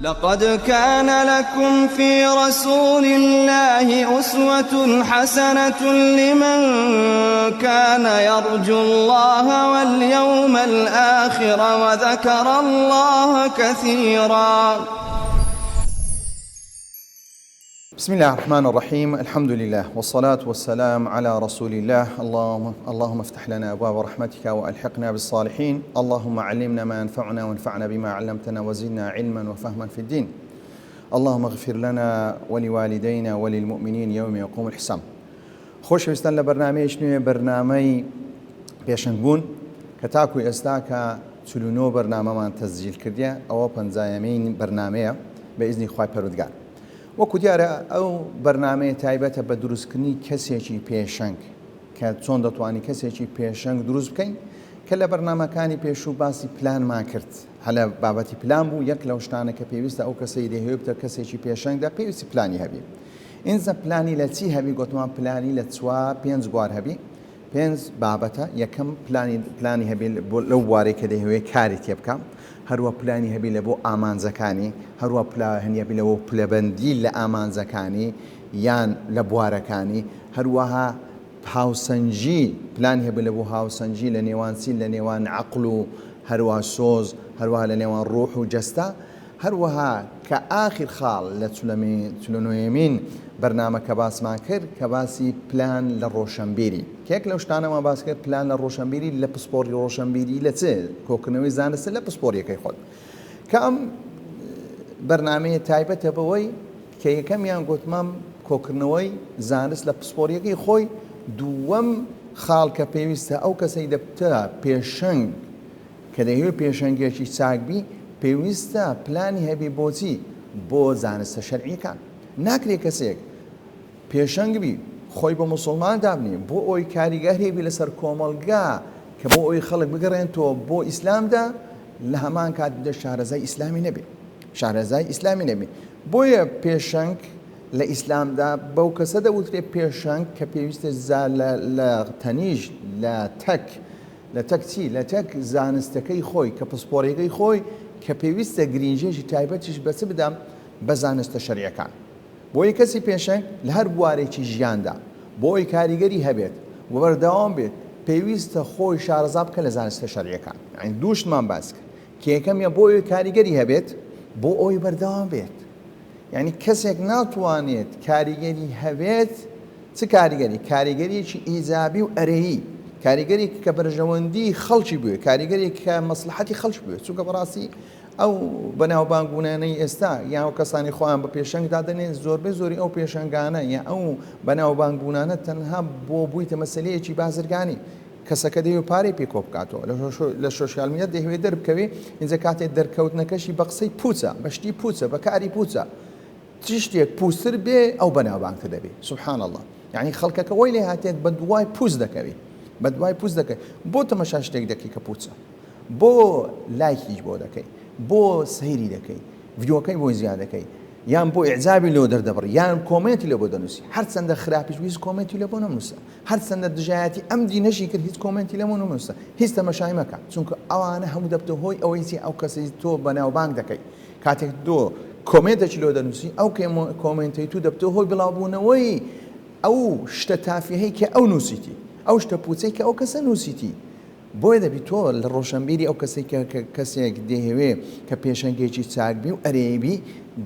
لقد كان لكم في رسول الله أسوة حسنة لمن كان يرجو الله واليوم الآخر وذكر الله كثيرا. بسم الله الرحمن الرحيم الحمد لله والصلاة والسلام على رسول الله اللهم, اللهم افتح لنا أبواب رحمتك وألحقنا بالصالحين اللهم علمنا ما ينفعنا وانفعنا بما علمتنا وزدنا علما وفهما في الدين اللهم اغفر لنا ولوالدينا وللمؤمنين يوم يقوم الحساب خۆشەویستان لە بەرنامەیەکی نوێ بەرنامەی پێشەنگ بوون کە تاکو ئێستا کە 49 بەرنامەمان تەسجیل کردیە ئەوە پەنجایەمین بەرنامەیە بە ئیزنی خوای پەروەردگار وەکو دیارە ئەو بەرنامەیە تایبەتە بە دروستکردنی کەسێکی پێشەنگ کە چۆن دەتوانین کەسێکی پێشەنگ دروست بکەین کە لە بەرنامەکانی پێشوو باسی پلانمان کرد هەلە بابەتی پلان بوو یەک لەو شتانە کە پێویستە ئەو کەسەی دەیهەوێ بتە کەسێکی پێشەنگدا پێویستی پلانی هەبی ئینجا پلانی لە چی هەبی گۆتمان پلانی لە چوا پێنج بوار هەبی پێنج بابەتە، یەکەم پلانی پلانی هەبی لەو بوارەی کە دەیهەوێ کاری تێ بکا، هەروە پلانی هەبی لە بۆ ئامانجەکانی، هەروە پلانی هەبی لە بۆ پلەبەندی لە ئامانجەکانی یان لە بوارەکانی، هەروەها هاوسەنگی پلانی هەبی لە بۆ هاوسەنگی لە نێوان چی لە نێوان عەقڵ و هەروە سۆز، هەروەها لە نێوان ڕوح و جەستە، هەروەها کە ئاخیر خاڵ لە چلونۆیەمین بەرنامە کە باسمان کرد کە باسی پلان لە ڕۆشەنبیری کە یەک لەو شتانەمان باس کرد پلان لە ڕۆشەنبیری لە پسپۆڕی ڕۆشەنبیری لە چ کۆکردنەوەی زانستە لە پسپۆڕیەکەی خۆت کە ئەم بەرنامەیە تایبەتە بەوەی کە یەکەمیان گوتمان کۆکردنەوەی زانست لە پسپۆڕیەکەی خۆی دووەم خاڵ کە پێویستە ئەو کەسەی دەبتە پێشەنگ کە دەیهەوێ پێشەنگێکی چاک بی پێویستە پلانی هەبی بۆچی؟ بۆ زانستە شەرعیەکان. ناکرێ کەسێک پێشەنگ بی خۆی بە موسڵمان دابنێ بۆ ئەوەی کاریگەری هەبی لەسەر کۆمەڵگا کە بۆ ئەوەی خەڵک بگەڕێنتەوە بۆ ئیسلامدا لە هەمان کاتدا شارەزای ئیسلامی نەبێ شارەزای ئیسلامی نەبێ بۆیە پێشەنگ لە ئیسلامدا بەو کەسە دەوترێ پێشەنگ کە پێویستە لە تەنیشت لە تەک لە تەک چی؟ لە تەک زانستەکەی خۆی کە پسپۆڕیەکەی خۆی کە پێویستە گرینگیەکی تایبەتیش بە چ بدا؟ بە زانستە شەرعیەکان. بۆیە کەسی پێشەنگ لە هەر بوارێکی ژیاندا بۆ ئەوەی کاریگەری هەبێت و بەردەوام بێت پێویستە خۆی شارەزا بکە لە زانستە شەرعیەکان. یانی دوو شتمان باس کرد کە یەکەمیان بۆ ئەوەی کاریگەری هەبێت بۆ ئەوەی بەردەوام بێت. یانی کەسێک ناتوانێت کاریگەری هەبێت چ کاریگەری؟ کاریگەریەکی ئیجابی و ئەرێیی، کاریگەریەک کە بەرژەوەندی خەڵکی بوێ، کاریگەریەک کە مەسڵەحەتی خەڵکی بوێ، چونکە بەڕاستی ئەو بەناوبانگبوونانەی ئێستا یان ئەو کەسانی خۆیان بە پێشەنگ دادەنێن زۆربەی زۆری ئەو پێشەنگانە یان ئەو بەناوبانگبوونانە تەنها بۆ بوویتە مەسەلەیەکی بازرگانی کەسەکە دەیەوێت پارەی پێ کۆ بکاتەوە لە شۆشیال میدیا دەیهەوێت دەربکەوێ ئینجا کاتێ دەرکەوتنەکەشی بە قسەی پوچە بە شتی پوچە بە کاری پوچە چ شتێک پوچتر بێ ئەو بەناوبانگتر دەبێ سبحان اللە یعنی خەڵکەکە وای لێ هاتێت بە دوای پوچ دەکەوی بە دوای پوچ دەکەی بۆ تەمەشا شتێک دەکەی کە پوچە بۆ لایکیش بۆ دەکەی بۆ سەیری دەکەی ڤیدیۆکەی بۆ زیاد دەکەی یان بۆ ئیعجابی لۆ دەردەبڕی یان کۆمێنتی لۆ بۆ دەنووسی هەرچەندە خراپیش بی هیچ کۆمێنتی لۆ بۆ نەمنووسە هەرچەندە دژایەتی ئەم دینەشی کرد هیچ کۆمێنتی لەمۆ نەمنووسە هیچ تەمەشای مەکە چونکە ئەوانە هەموو دەبتە هۆی ئەوەی چی ئەو کەسەی تۆ بەناوبانگ دەکەی کاتێک تۆ کۆمێنتێکی لۆ دەنووسی ئەو کۆمێنتەی تو دەبتە هۆی بڵاوبوونەوەی ئەو شتە تافیهەی کە ئەو نووسیتی ئەو شتە پوچەی کە ئەو کەسە نووسیتی بۆیە دەبی تۆ لە ڕۆشەنبیری ئەو کەسەی کە کەسێک دەیهەوێ کە پێشەنگێکی چاک بی و ئەرێی بی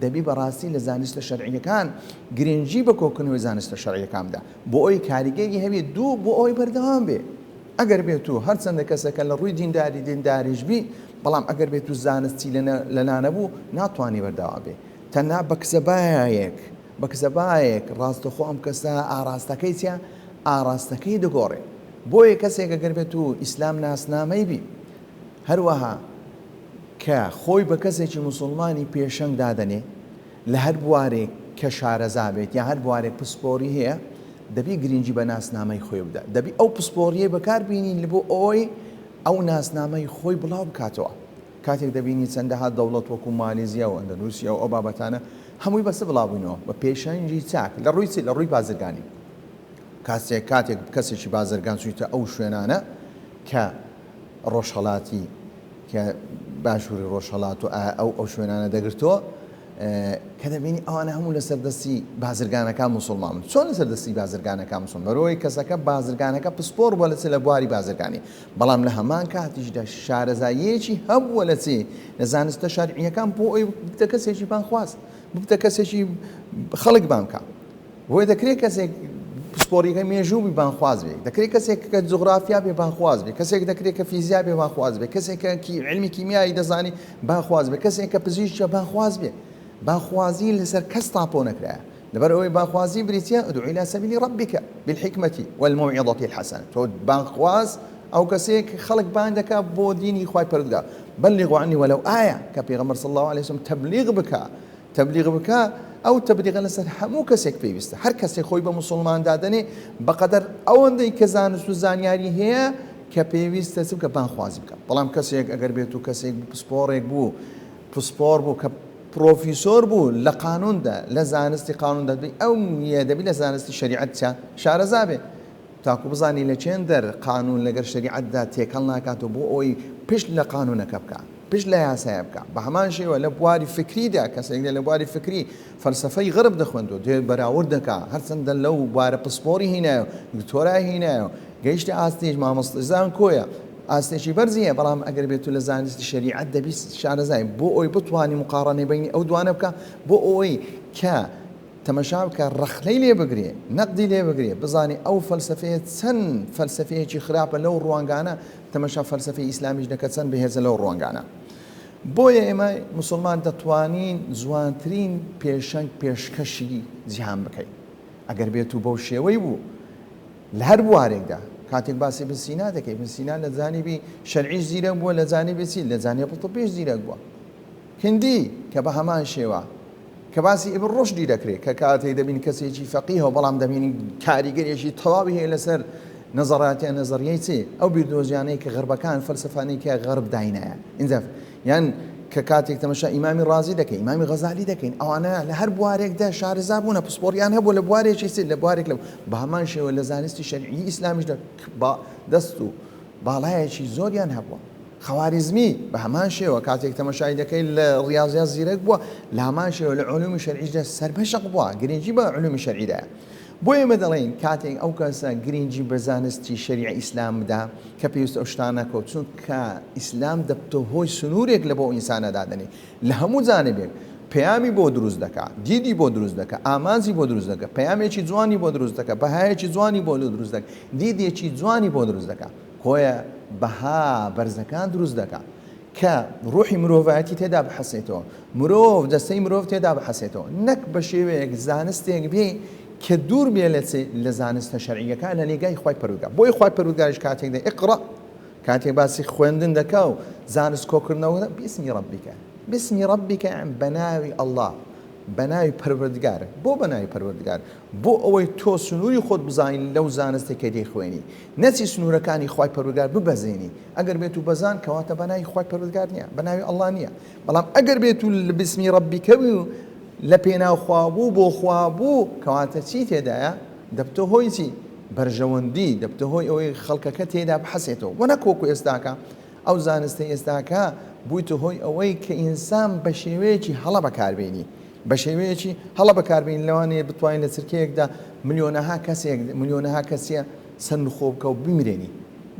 دەبی بەڕاستی لە زانستە شەرعیەکان گرنگی بە کۆکردنەوەی زانستە شەرعیەکان بدە بۆ ئەوی کاریگەری هەبێ دوو بۆ ئەوەی بەردەوام بێ ئەگەر بێت و هەرچەندە کەسەکە لە ڕووی دینداری دینداریش بی بەڵام ئەگەر بێت و زانستی لەلا نەبوو ناتوانی بەردەوام بێ تەنها بە کزەبایەک بە کزەبایەک ڕاستەخۆ ئەم کەسە ئاڕاستەکەی چیە ئاڕاستەکەی دەگۆڕێ بۆیە کەسێک ئەگەر بێت و ئیسلام ناسنامەی بی هەروەها کە خۆی بە کەسێکی موسوڵمانی پێشەنگ دادەنێ لە هەر بوارێک کە شارەزا بێت یا هەر بوارێک پسپۆری هەیە دەبی گرنگی بە ناسنامەی خۆی بدا دەبی ئەو پسپۆریەی بەکار بینی لە بۆ ئەوەی ئەو ناسنامەی خۆی بڵاو بکاتەوە کاتێک دەبینی چەندەها دەوڵەت وەکو مالیزیا و ئەندەنوسیا و ئەو بابەتانە هەمووی بەس بڵاو بووینەوە بە پێشەنگی چاک لە ڕووی چی لە ڕووی بازرگانی کاسێک کاتێک کەسێکی بازرگان چوویتە ئەو شوێنانە کە ڕۆژهەڵاتی کە باشووری ڕۆژهەڵات و ئەو ئەو شوێنانە دەگرتەوە. کە دەبینی ئەوانە هەموو لەسەر دەستی بازرگانەکان موسڵمان بوون. چۆن لەسەر دەستی بازرگانەکان موسڵمان؟ بەرەوەی کەسەکە بازرگانەکە پسپۆڕ بووە لە چ لە بواری بازرگانی، بەڵام لە هەمان کاتیشدا شارەزاییەکی هەبووە لە چی؟ لە زانستە شەرعییەکان بۆ ئەوەی ببتە کەسێکی بانگخواز، ببتە کەسێکی خەڵک بانگ بکا. بۆیە دەکرێت کەسێک پسپۆڕیەکە مێژوو بی بانگخواز بێ، دەکرێت کەسێک کە جوغرافیا بێ بانگخواز بێ، کەسێک دەکرێت کە فیزیا بێ بانگخواز بێ، کەسێک کە عیلمی کیمیایی دەزانی بانگخواز بێ، کەسێک کە پزیشکە بانگخواز بێ. بانگخوازی لەسەر کەس تاپۆ نەکرایە. لەبەر ئەوەی بانگخوازی بریتیە ادع الی سبیل ربک بالحکمە والموعظە الحسنە، تۆ بانگخواز ئەو کەسەیە کە خەڵک بانگ دەکا بۆ دینی خوای پەروەردگار، بلغوا عنی ولو آیە، کە پێغەمبەر صلی اللە علیه وسلم تەبلیغ بکا، تەبلیغ بکا، ئەو تەبلیغە لەسەر هەموو کەسێک پێویستە، هەر کەسێک خۆی بە موسڵمان دادەنێ بەقەدەر ئەوەندەی کە زانست و زانیاری هەیە کە پێویستە چ بکا بانگخوازی بکا، بەڵام کەسێک ئەگەر بێت و کەسێک پسپۆڕێک بوو پسپۆڕ بوو کە پرۆفیسۆر بوو لە قانوندا لە زانستی قانوندا دەبی ئەو نیە دەبی لە زانستی شەریعەت چا شارەزا بێ تاکو بزانی لە چێندەر قانون لەگەر شەریعەتدا تێکەڵ ناکات و بۆ ئەوەی پشت لە قانونەکە بکا پشت لە یاسایە بکا. بە هەمان شێوە لە بواری فکریدا کەسێک دێ لە بواری فکری فەلسەفەی غەرب دەخوێندەوە دێ بەراورد دەکا هەرچەندە لەو بوارە پسپۆری هینایە و دکتۆرای هینایە و گەیشتە ئاستێک مامۆستای زانکۆیە ئاستێکی بەرزی هەیە بەڵام ئەگەر بێت و لە زانستی شەریعەت دەبی شارەزای بۆ ئەوەی بتوانی مقاڕەنەی بەینی ئەو دوانە بکا بۆ ئەوەی کە تەمەشا بکە ڕەخنەی لێ بگرێ نەقدی لێ بگرێ بزانێ ئەو فەلسەفەیە چەند فەلسەفەیەکی خراپە لەو ڕوانگانە تەمەشا فەلسەفەی ئیسلامیش دەکە چەند بەهێزە لەو ڕوانگانە بۆیە ئێمە موسڵمان دەتوانین جوانترین پێشەنگ پێشکەشی جیهان بکەین ئەگەر بێت و بەو شێوەی بوو لە هەر بوارێکدا کاتێک باسی ابن سینا دەکەی ابن سینا لە جانیبی شەرعیش زیرەک بووە لە جانیبی چی لە جانیبی طبیش زیرەک بووە هندی کە بە هەمان شێوە کە باسی ئیبن ڕوشدی دەکرێت کە کاتێک دەبین کەسێکی فەقیهە بەڵام دەبینین کاریگەرێکی تەواوی هەیە لەسەر نەزەڕاتیان نەزەریەی چی ئەو بیردۆزیانەی کە غەربەکان فەلسەفانەی کە غەرب داینایە ئینجا یان کە کاتێک تەمەشا ئیمامی ڕازی دەکەین ئیمامی غەزالی دەکەین ئەوانە لە هەر بوارێکدا شارەزا بوونە پسپۆڕیان هەبوو لە بوارێکی چی لە بوارێک لە بە هەمان شێوە لە زانستی شەرعی ئیسلامیشدا بە دەست و باڵایەکی زۆریان هەبووە خەواریزمی بە هەمان شێوە کاتێک تەمەشای دەکەی لە ڕیاضیات زیرەک بووە، لە هەمان شێوە لە علومی شەرعیشدا سەرمەشق بووە، گرنگی بە علومی شەرعی دایە. بۆ ئێمە دەڵێین کاتێک ئەو کەسە گرنگی بە زانستی شەریعی ئیسلام بدا کە پێویستە ئەو شتانە کەوت، چونکە ئیسلام دەبتە هۆی سنوورێک لە بۆ ئەو ئینسانە دادەنێ لە هەموو جانبێک پەیامی بۆ دروست دەکا، دیدی بۆ دروست دەکا، ئامانجی بۆ دروست دەکا، پەیامێکی جوانی بۆ دروست دەکا، بەهایەکی جوانی بۆ دروست دەکا، دیدێکی جوانی بۆ دروست دەکا. کۆیە بەها بەرزەکان دروست دەکا کە ڕوحی مرۆڤایەتی تێدا بحەسێتەوە، مرۆڤ، جەستەی مرۆڤ تێدا بحەسێتەوە، نەک بە شێوەیەک زانستێک بێ کە دوور بێ لە چ؟ لە زانستە شەرعییەکان لە نیگای خوای پەروەردگار. بۆیە خوای پەروەردگاریش کاتێک دە اقرأ کاتێک باسی خوێندن دەکا و زانست کۆکردنەوە باسم ربک، باسم ربک یان بە ناوی اللە، بە ناوی پەروەردگار. بۆ بە ناوی پەروەردگار؟ بۆ ئەوەی تۆ سنووری خۆت بزانی لەو زانستەی کە دەیخوێنی. نەچی سنوورەکانی خوای پەروەردگار ببەزێنی، ئەگەر بێت و بەزان کەواتە بە ناوی خوای پەروەردگار نییە، بە ناوی اللە نییە، بەڵام ئەگەر بێت و بسم ربک بوو لە پێناو خوا بوو بۆ خوا بوو کەواتە چی تێدایە؟ دەبتە هۆی چی؟ بەرژەوەندی، دەبتە هۆی ئەوەی خەڵکەکە تێدا بحەسێتەوە، وە نەک وەکو ئێستاکە ئەو زانستەی ئێستاکە بوویتە هۆی ئەوەی کە ئینسان بە شێوەیەکی هەڵە بەکاربێنی. بە شێوەیەکی هەڵە بەکاربێنین لەوانەیە بتوانین لە چرکەیەکدا ملیۆنەها کەسێک ملیۆنەها کەسیە سەرنخۆ بکە و بمرێنی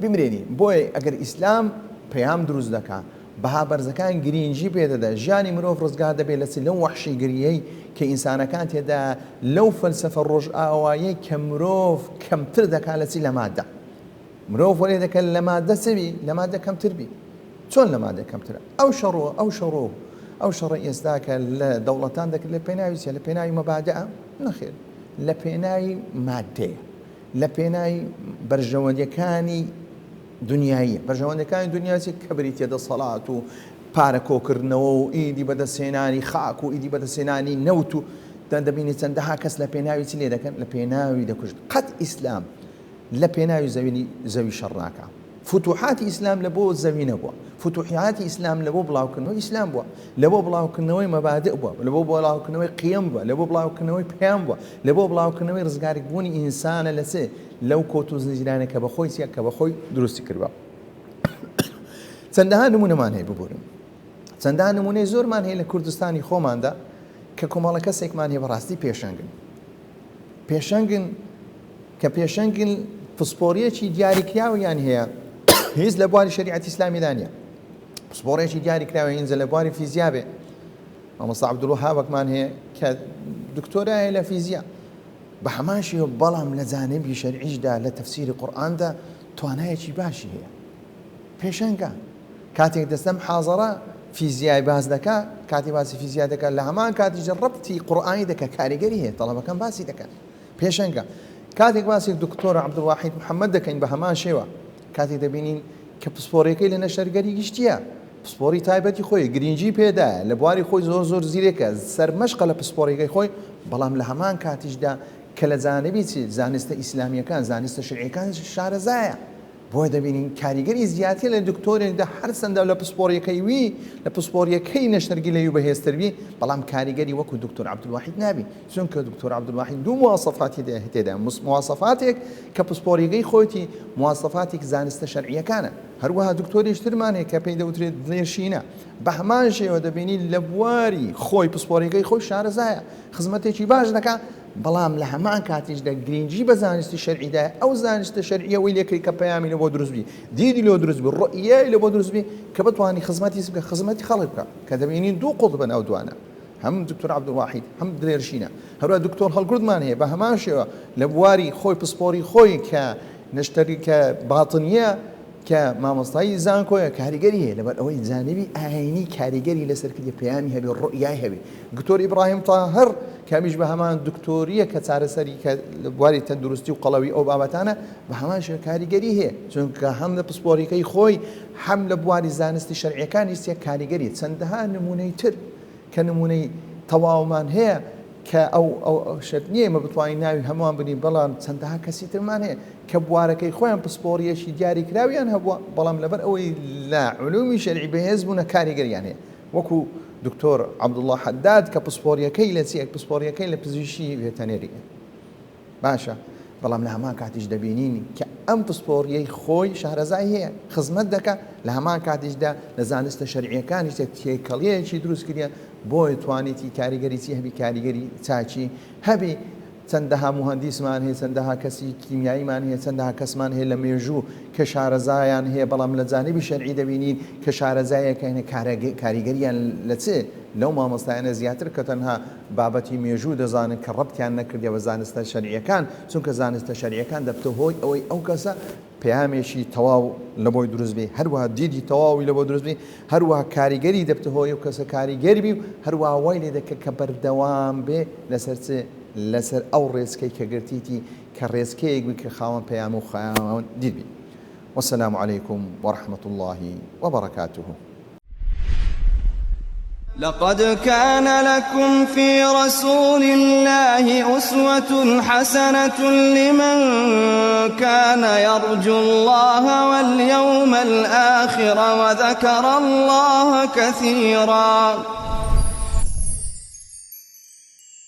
بمرێنی بۆیە ئەگەر ئیسلام پەیام دروست دەکا بەها بەرزەکان گرینگی پێ دەدا ژیانی مرۆڤ ڕزگار دەبێت لە چ لەو وەحشیگەریەی کە ئینسانەکان تێدا لەو فەلسەفە ڕۆژئاوایەی کە مرۆڤ کەمتر دەکا لە چی لە مادە مرۆڤ وەرێ دەکە لە مادە چ بی؟ لە مادە کەمتر بی. چۆن لە مادە کەمترە؟ ئەو شەڕ و ئەو شەڕ و ئەو شەڕەی ئێستا کە لە دەوڵەتان دەکرێت لە پێناوی چیە؟ لە پێناوی مەبادئە؟ نەخێر. لە پێناوی مادەیە. لە پێناوی بەرژەوەندیەکانی دنیاییە. بەرژەوەندیەکانی دنیا چیە؟ کە بریتیە دەسەڵات و پارە کۆکردنەوە و ئیدی بەدەستهێنانی خاک و ئیدی بەدەستهێنانی نەوت و دەبینی چەندەها کەس لە پێناوی چ لێ دەکەن؟ لە پێناوی دەکوژن. قەت ئیسلام لە پێناوی زەوی زەوی شەڕ ناکا. فتوحاتی ئیسلام لە بۆ زەوی نەبووە. فتوحاتی ئیسلام لە بۆ بڵاوکردنەوەی ئیسلام بووە. لە بۆ بڵاوکردنەوەی مەبادئ بووە. لە بۆ بڵاوکردنەوەی قیەم بووە. لە بۆ بڵاوکردنەوەی پەیام بووە. لە بۆ بڵاوکردنەوەی ڕزگاربوونی ئینسانە لە چ؟ لەو کۆت و زنجیرانەی کە بە خۆی چیە؟ کە بە خۆی دروستی کردووە. چەندەها نموونەمان هەیە ببورن. چەندان نموونەی زۆرمان هەیە لە کوردستانی خۆماندا. کە کۆمەڵە کەسێکمان هەیە بەڕاستی پێشەنگن. پێشەنگن کە پێشەنگن پسپۆریەکی دیاریکراویان هەیە هیچ لە بواری شەریعەتی ئیسلامیدا نییە. پسپۆڕێکی دیاریکراوە ئینجا لە بواری فیزیا بێ. مامۆستا عەبدولوەهابەکمان هەیە کە دکتۆرایە لە فیزیا. بە هەمان شێوە بەڵام لە جانبی شەرعیشدا لە تەفسیری قورئاندا توانایەکی باشی هەیە. پێشەنگە. کاتێک دەستە محازەرە فیزیای باس دەکا، کاتێ باسی فیزیا دەکا لە هەمان کاتیش ڕەبتی قورئانی دەکا، کاریگەری هەیە، تەڵەبەکان باسی دەکەن. پێشەنگە. کاتێک باسی دکتۆر عەبدولواحید محەمەد دەکەین بە هەمان شێوە، کاتێک دەبینین کە پسپۆڕیەکەی لە نەشتەرگەری گشتییە، پسپۆڕی تایبەتی خۆی، گرینگی پێدایە، لە بواری خۆی زۆر زۆر زیرەکە، سەرمەشقە لە پسپۆڕیەکەی خۆی، بەڵام لە هەمان کاتیشدا کە لە جانبی چ زانستە ئیسلامییەکان، زانستە شەرعیەکان شارەزایە. بۆیە دەبینین کاریگەری زیاتر لە دکتۆرێکدا هەرچەندە لە پسپۆڕیەکەی وی لە پسپۆڕیەکەی نەشتەرگی لەوی بەهێزتر بی، بەڵام کاریگەری وەکو دکتۆر عەبدولواحید نابی، چونکە دکتۆر عەبدولواحید دوو مواسەفاتی تێدایە، مواسەفاتێک کە پسپۆڕیەکەی خۆیتی، مواسەفاتێک زانستە شەرعیەکانە. هەروەها دکتۆرێکی ترمان هەیە کە پێی دەوترێت دلێرشینە، بە هەمان شێوە دەبینین لە بواری خۆی پسپۆڕیەکەی خۆی شارەزایە، خزمەتێکی باش دەکا، بەڵام لە هەمان کاتیشدا گرینگی بە زانستی شەرعی دایە، ئەو زانستە شەرعیە وەی لێکرد کە پەیامی لە بۆ دروست بی، دیدی لۆ دروست بی، ڕوئیای لە بۆ دروست بی کە بتوانی خزمەتی چ بکا، خزمەتی خەڵک بکا، کە دەبینین دوو قوتبن ئەو دوانە، هەم دکتۆر عەبدولواحید هەم دلێر شینە، هەروەها دکتۆر هەڵگوردمان هەیە بە هەمان شێوە لە بواری خۆی پسپۆری خۆی کە نەشتەری کە باتنیە کە مامۆستای زانکۆیە کاریگەری هەیە لەبەر ئەوەی جانبی ئاینی کاریگەری لەسەر کردیە پەیامی هەبێ ڕوئیای هەبێ دکتۆر ئیبراهیم تاهر کە ئەمیش بە هەمان دکتۆریە کە چارەسەری کە لە بواری تەندروستی و قەڵەوی ئەو بابەتانە بە هەمان شێوە کاریگەری هەیە چونکە هەم لە پسپۆریەکەی خۆی هەم لە بواری زانستی شەرعیەکانی سێ کاریگەری چەندەها نمونەی تر کە نمونەی تەواومان هەیە کە ئەو ئەو شەرت نییە ئێمە بتوانین ناوی هەمووان بنین بەڵام چەندەها کەسی ترمان هەیە کە بوارەکەی خۆیان پسپۆڕیەکی دیاریکراویان هەبووە بەڵام لەبەر ئەوەی لە علومی شەرعی بەهێز بوونە کاریگەریان هەیە وەکو دکتۆر عەبدوڵڵا حەداد کە پسپۆڕیەکەی لە چیە پسپۆڕیەکەی لە پزیشکی ڤێتەنێریە باشە بەڵام لە هەمان کاتیش دەبینین کە ئەم پسپۆڕیەی خۆی شارەزای هەیە خزمەت دەکا لە هەمان کاتیشدا لە زانستە شەرعیەکانیشدا تێکەڵیەکی دروست کردیە بۆیە توانیتی کاریگەری چی هەبی کاریگەری چاکی هەبی چەندەها موهەندیسمان هەیە چەندەها کەسی کیمیاییمان هەیە چەندەها کەسمان هەیە لە مێژوو کە شارەزایان هەیە بەڵام لە جانبی شەرعی دەبینین کە شارەزایەکە کاریگەریان لە چ لەو مامۆستایانە زیاتر کە تەنها بابەتی مێژوو دەزانن کە ڕەبتیان نەکردیە بە زانستە شەرعیەکان، چونکە زانستە شەرعیەکان دەبتە هۆی ئەوەی ئەو کەسە پەیامێکی تەواو لەبۆی دروست بی، هەروەها دیدی تەواوی لەبۆ دروست بی، هەروەها کاریگەری دەبتە هۆی ئەو کەسە کاریگەر بی و هەروەها وای لێ دەکە کە بەردەوام بێ لەسەر چ؟ لەسەر ئەو ڕێچکەی کە گرتیتی کە ڕێچکەیەک بی کە خاوەن پەیام و خاوەن دید بی. والسلام علیکم ورحمة اللە وبرکاته. لقد كان لكم في رسول الله أسوة حسنة لمن كان يرجو الله واليوم الآخر وذكر الله كثيرا.